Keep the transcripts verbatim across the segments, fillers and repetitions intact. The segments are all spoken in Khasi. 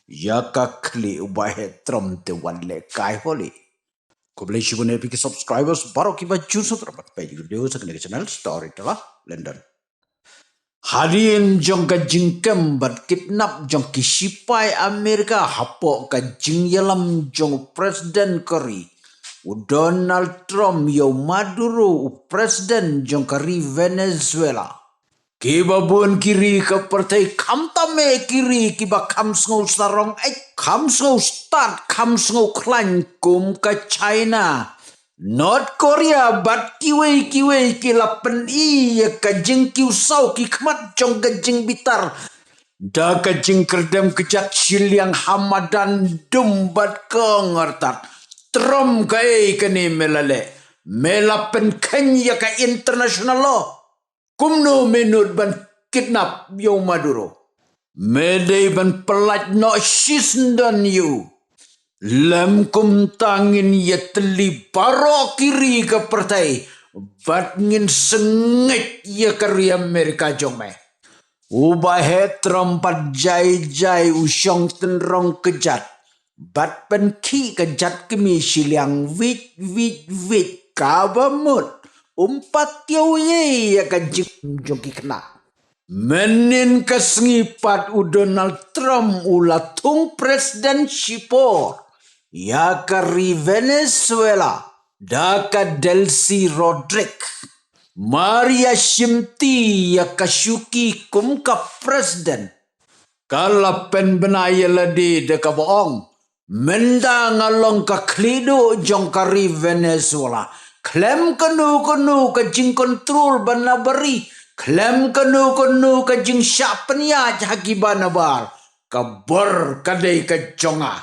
ïa ka khlieh u Bah Heh Trump te wan leh kai holi. Khublei shibun ïa phi ki subscribers baroh kiba ju sngewthuh ban peit video sa kane ka channel Storyteller London. Hadien jong ka jingkem bad kidnap jong ki shipai Amerika hapoh ka jingïalam jong u President ka ri u Donald Trump ïa u Maduro, u President jong ka ri Venezuela, kiba bun ki ri ka pyrthei, khamtam eh ki ri kiba kham sngew sarong eh, kham sngew stad, kham sngew khlaiñ, kum ka China, North Korea bad kiwei kiwei, ki la pyni ïa ka jingkiew saw ki khmat jong ka jingbitar da ka jingkyrdem kjat shiliang ha madan dum bad kong artat. Trump, kaei kane me la leh? Me la pynkheiñ ïa ka international law. Kumno me nud ban kidnap ïa u Maduro? Me dei ban pyllait noh shisyndon ïa u. Lym kumta ngin ïatylli baroh ki ri ka pyrthei bad ngin sngewthuh ïa ka ri Amerika jong me. U Bah Heh Trump pat jai jai u shong tynrong kjat bad pynkhih ka jait kmie shiliang wit wit wit, kaba mut um pat ïohi ïa ka jingim jong ki khynnah. Mynnin ka sngi pat u Donald Trump u la thung president shipor ïa ka ri Venezuela da ka Delcy Rodríguez. Mar ïa shimti ïa ka shuki kum ka president, ka la pynbna ïa lade da kaba ong, mynta nga long ka khlieh duh jong ka ri Venezuela. Khlem kano kano ka jingkontrol ba nabar ri, khlem kano kano ka jingshah pynïaid ha kiba nabar, ka bor ka dei ka jong nga.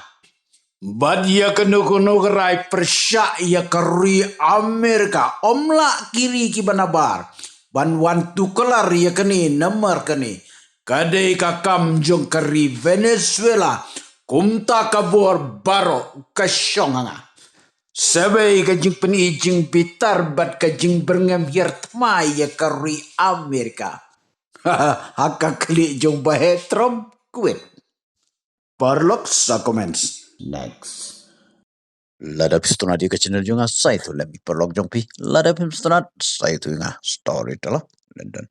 Bad ïa kano kano ka rai pyrshah ïa ka ri Amerika, ym lah ki ri kiba nabar ban wan tuklar ïa kane namar kane ka dei ka kam jong ka ri Venezuela. Kumta ka bor baroh ka shong ha nga. Sbei ka jingpyni jingbitar bad ka jingbyrngem hiar thma ïa ka ri Amerika ha ka khlieh jong u Bah Heh Trump. Kwah. Paralok sa comments. Next. Lada phi sngewtynnat ïa ka channel jong nga, sa ïathuh lem ïa ki paralok jong phi. Lada phim sngewtynnat, sa ïathuh ïa nga. Storyteller London.